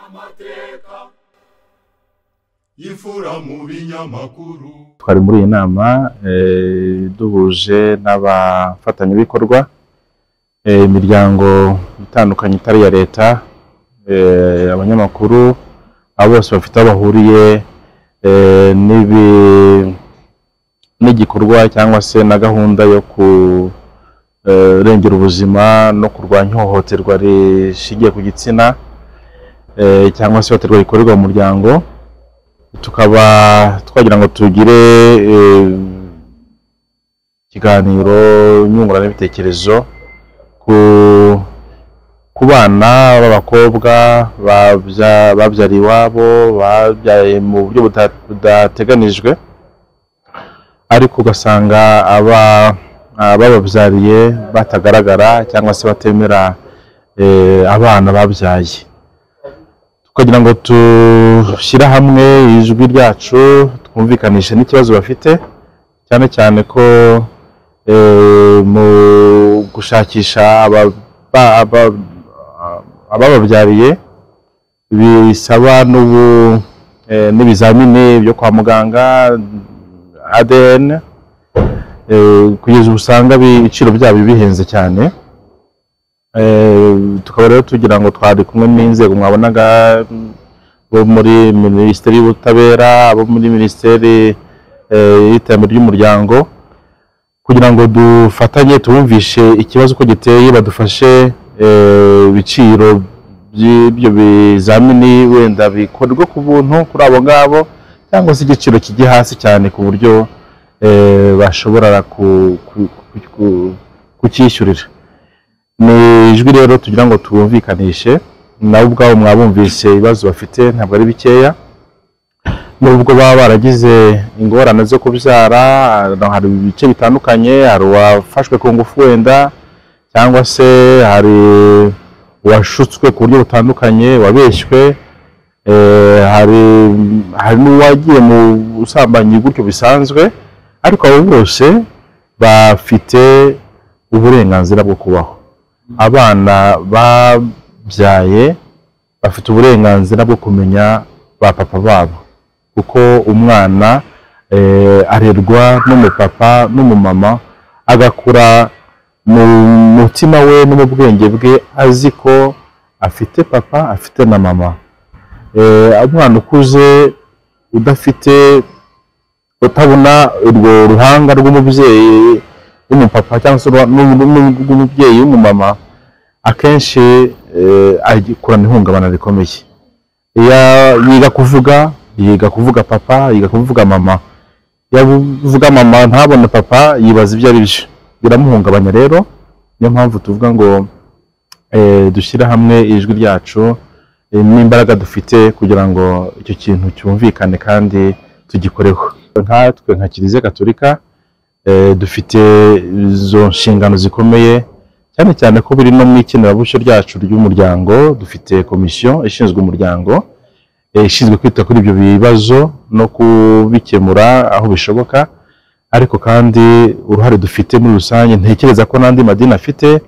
Amateka y'imfura mu binyamakuru. Twari muri iyi nama duhuje n'abafatanyabikorwa, imiryango itandukanye itari iya leta, abanyamakuru, abo bose bafite aho bahuriye n'igikorwa cyangwa se na gahunda yo kurengera ubuzima no kurwanya ihohoterwa rishingiye ku gitsina cyangwa se ihohoterwa rikorerwa mu muryango. Tukaba twagira ngo tugire ikiganiro nyunguranabitekerezo ku bana b'abakobwa babyariye iwabo, babyaye mu buryo budateganijwe, ariko ugasanga abababyariye batagaragara cyangwa se batemera abana babyaye. Tukagira ngo dushyire hamwe ijwi ryacu, twumvikanishe n'ikibazo bafite, cyane cyane ko mu gushakisha abababyariye bisaba n'ibizamini byo kwa muganga ADN, kugeza ubu usanga ibiciro byabo bihenze cyane. Tukaba rero tugira ngo twari kumwe n'inzego mwabonaga, bo muri Minisiteri y'Ubutabera, abo muri Minisiteri y'Iterambere ry'Umuryango, kugira ngo dufatanye tubumvishe ikibazo uko giteye, badufashe ibiciro by'ibyo bizamini wenda bikorwa ku buntu kuri abo ngabo, cyangwa se igiciro kijye hasi cyane ku buryo bashobora kucyishyurira. Ni ijwi rero tugira ngo tubumvikanishe, nabo ubwabo mwabumvise ibibazo bafite ntabwo ari bikeya, nubwo baba baragize ingorane zo kubyara. Hari ibice bitandukanye, hari uwafashwe ku ngufu wenda, cyangwa se hari uwashutswe ku buryo butandukanye, wabeshywe, hari n'uwagiye mu busambanyi gutyo bisanzwe, ariko abo bose bafite uburenganzira bwo kubaho. Abana babyaye bafite uburenganzira bwo kumenya ba papa babo, kuko umwana arerwa n'umupapa n'umumama, agakura mu mutima we no mu bwenge bwe azi ko afite papa, afite na mama. Umwana ukuze udafite, utabona urwo ruhanga rw'umubyeyi w'umupapa cyangwa se rw'umubyeyi w'umumama, akenshi akurana ihungabana rikomeye. Iyo yiga kuvuga, yiga kuvuga papa, yiga kuvuga mama, yavuga mama ntabone papa, yibaza ibyo ari byo, biramuhungabanya. Rero niyo mpamvu tuvuga ngo dushyire hamwe ijwi ryacu n'imbaraga dufite kugira ngo icyo kintu cyumvikane kandi tugikoreho. Nkatwe nka Kiliziya Gatolika dufite izo nshingano zikomeye, cyane cyane ko biri no mu ikenerabushyo ryacu ry'umuryango. Dufite komisiyo ishinzwe umuryango, ishinzwe kwita kuri ibyo bibazo no kubikemura aho bishoboka, ariko kandi uruhare dufite muri rusange ntekereza ko n'andi madini afite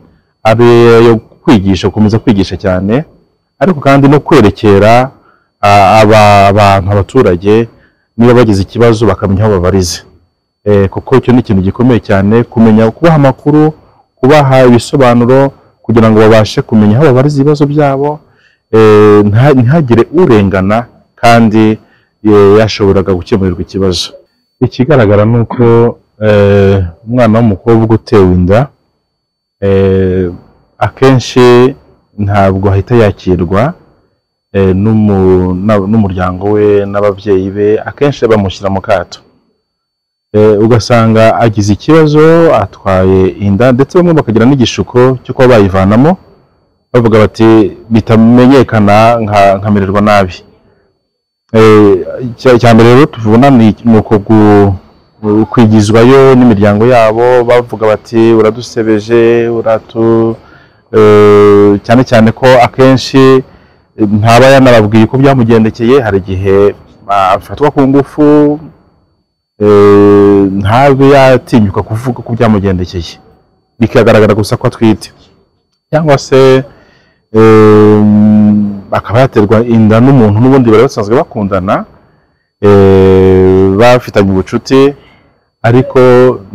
ari ayo kwigisha, gukomeza kwigisha cyane, ariko kandi no kwerekera abantu, abaturage, niba bagize ikibazo bakamenya aho babariza, kuko icyo ni ikintu gikomeye cyane, kumenya kubaha amakuru, kubaha ibisobanuro kugira ngo babashe kumenya aho babariza ibibazo byabo, ntihagire urengana kandi yashoboraga gukemurirwa ikibazo. Ikigaragara ni uko umwana w'umukobwa utewe inda akenshi ntabwo ahita yakirwa n'umuryango we n'ababyeyi be, akenshi bamushyira mu kato, ugasanga agize ikibazo atwaye inda, ndetse bamwe bakagira n'igishuko cyo kuba bayivanamo, bavuga bati bitamenyekana nkamererwa nabi. Icya mbere rero tubona ni uko kwigizwayo n'imiryango yabo, bavuga bati uradusebeje, cyane cyane ko akenshi ntaba yanababwiye uko byamugendekeye. Hari igihe afatwa ku ngufu, ntabe yatinyuka kuvuga ko byamugendekeye, bikagaragara gusa ko atwite, cyangwa se Akaba yaterwa inda n'umuntu n'ubundi bari basanzwe bakundana, bafitanye ubucuti, ariko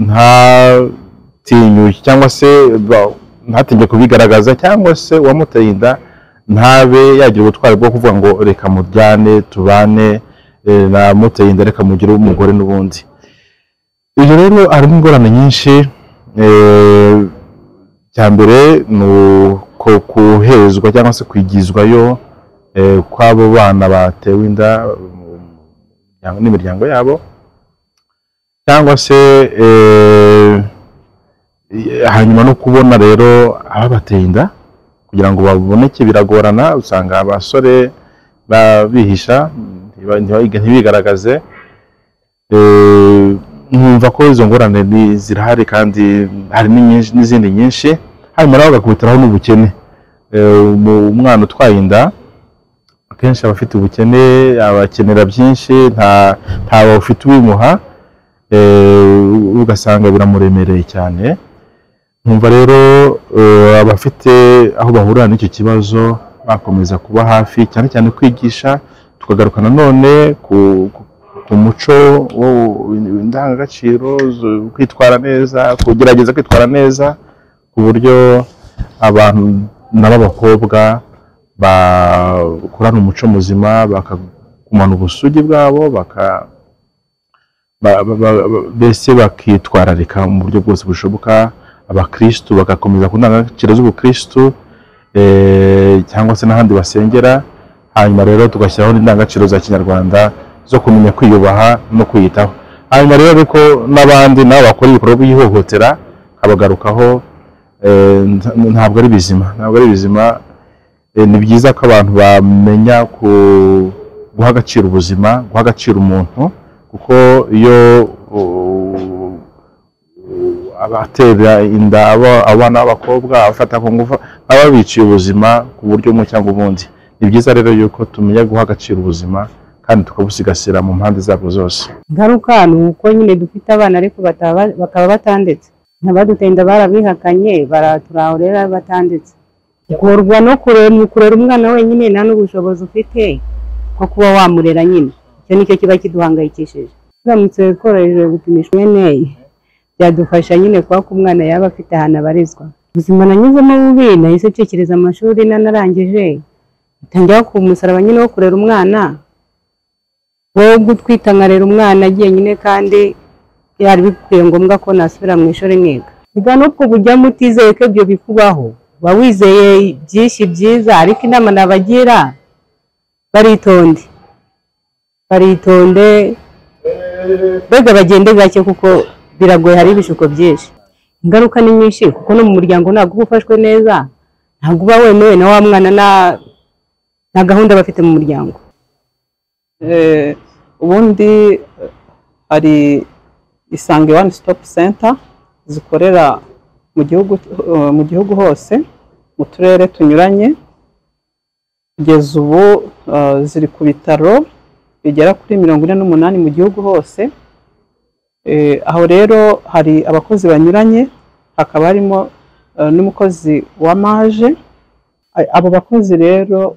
ntatinyuke cyangwa se ntatinye kubigaragaza, cyangwa se uwamuteye inda ntabe yagira ubutwari bwo kuvuga ngo reka muryane tubane, namuteye inda reka mugire umugore n'ubundi. Ibyo rero harimo ingorane nyinshi. Cya mbere ni uko kuhezwa cyangwa se kwigizwayo kw'abo bana batewe inda n'imiryango yabo, cyangwa se hanyuma no kubona rero ababateye inda kugira ngo baboneke biragorana. Usanga abasore bihisha ntibigaragaze. Nkumva ko izo ngorane zirahari kandi hari n'izindi nyinshi. Hanyuma nawe bagakubitiraho n'ubukene. Umwana utwaye inda akenshi aba afite ubukene, abakenera byinshi, nta ufite ubimuha, ugasanga biramuremereye cyane. Nkumva rero abafite aho bahurira n'icyo kibazo bakomeza kuba hafi, cyane cyane kwigisha, tukagaruka nanone ku muco w'indangagaciro, kwitwara neza, kugerageza kwitwara neza ku buryo abantu n'abakobwa bakurana umuco muzima, bakagumana ubusugi bwabo, mbese bakitwararika mu buryo bwose bushoboka. Abakristu bagakomeza ku ndangagaciro z'ubukristu, cyangwa se n'ahandi basengera. Hanyuma rero tugashyiraho n'indangagaciro za kinyarwanda zo kumenya kwiyubaha no kwiyitaho. Hanyuma rero ariko n'abandi nabo bakora ibikorwa by'ihohotera kabagarukaho, ntabwo ari bizima, ntabwo ari bizima. Ni byiza ko abantu bamenya guha agaciro ubuzima, guha agaciro umuntu, kuko iyo abatera inda abana b'abakobwa abafata ku ngufu baba biciye ubuzima ku buryo bumwe cyangwa ubundi. Ni byiza rero yuko tumenya guha agaciro ubuzima kandi tukabusigasira mu mpande zabwo zose. Ingaruka ni uko nyine dufite abana ariko bakaba batanditse, n'abadutenda barabihakanye, baraturaho rero batanditse. Ugorwa no kurera umwana wenyine, nta n'ubushobozi ufite bwo kuba wamurera nyine. Icyo nicyo kiba kiduhangayikishije. Turamutse tworoheje gupimisha DNA byadufasha nyine kuba ko umwana yaba afite ahantu abarizwa. Ubuzima nanyuzemo bubi, nahise ntekereza amashuri nanarangije, ntangira ku musaraba nyine wo kurera umwana, wo gutwita nkarera umwana agiye nyine, kandi byari bikwiye ngombwa ko nasubira mu ishuri nkiga. Ubwo n'ubwo bujyamo utizeye ko ibyo bikubaho, uba wizeye byinshi byiza, ariko inama nabagira baritonde, baritonde mbega bagende gake kuko biragoye, hari ibishuko byinshi. Ingaruka ni nyinshi kuko no mu muryango ntabwo uba ufashwe neza, ntabwo uba wemewe na wa mwana na gahunda bafite mu muryango. Ubundi hari Isange One Stop Center zikorera mu gihugu hose mu turere tunyuranye. Kugeza ubu ziri ku bitaro bigera kuri 48 mu gihugu hose. Aho rero hari abakozi banyuranye, hakaba harimo n'umukozi wa MAJ. Abo bakozi rero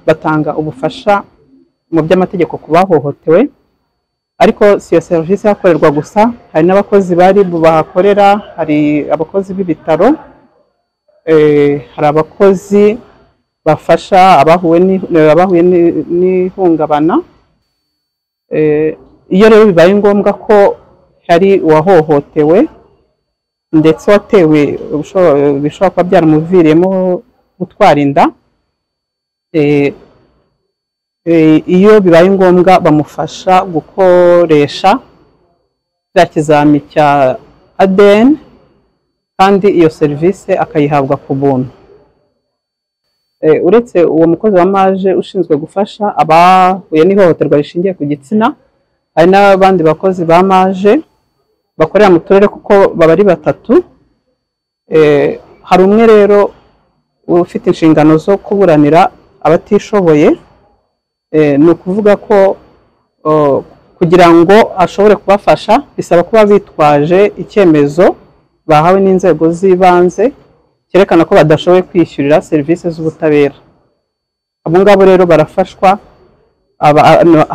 batanga ubufasha mu by'amategeko ku bahohotewe, ariko si iyo serivisi hakorerwa gusa, hari n'abakozi bari bahakorera, hari abakozi b'ibitaro, hari abakozi bafasha abahuye n'ihungabana. Iyo rero bibaye ngombwa ko hari uwahohotewe ndetse watewe bishobora kuba byaramuviriyemo gutwara inda, iyo bibaye ngombwa bamufasha gukoresha cya kizami cya ADN, kandi iyo serivisi akayihabwa ku buntu. Uretse uwo mukozi wa MAJ ushinzwe gufasha abahuye n'ihohoterwa rishingiye ku gitsina, hari n'abandi bakozi ba MAJ bakorera mu turere kuko baba ari batatu. Hari umwe rero ufite inshingano zo kuburanira abatishoboye. Ni ukuvuga ko kugira ngo ashobore kubafasha bisaba kuba bitwaje icyemezo bahawe n'inzego z'ibanze cyerekana ko badashoboye kwishyurira serivisi z'ubutabera. Abo ngabo rero barafashwa,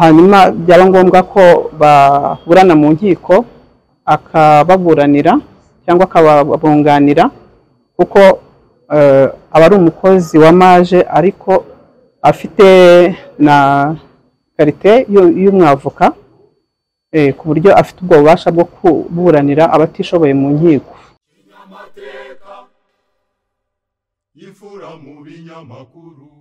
hanyuma byaba ngombwa ko baburana mu nkiko akababuranira cyangwa akababunganira, kuko aba ari umukozi wa MAJ ariko afite na karite y'umwavoka, ku buryo afite ubwo bubasha bwo kuburanira abatishoboye mu nkiko. Amateka y'imfura mu binyamakuru.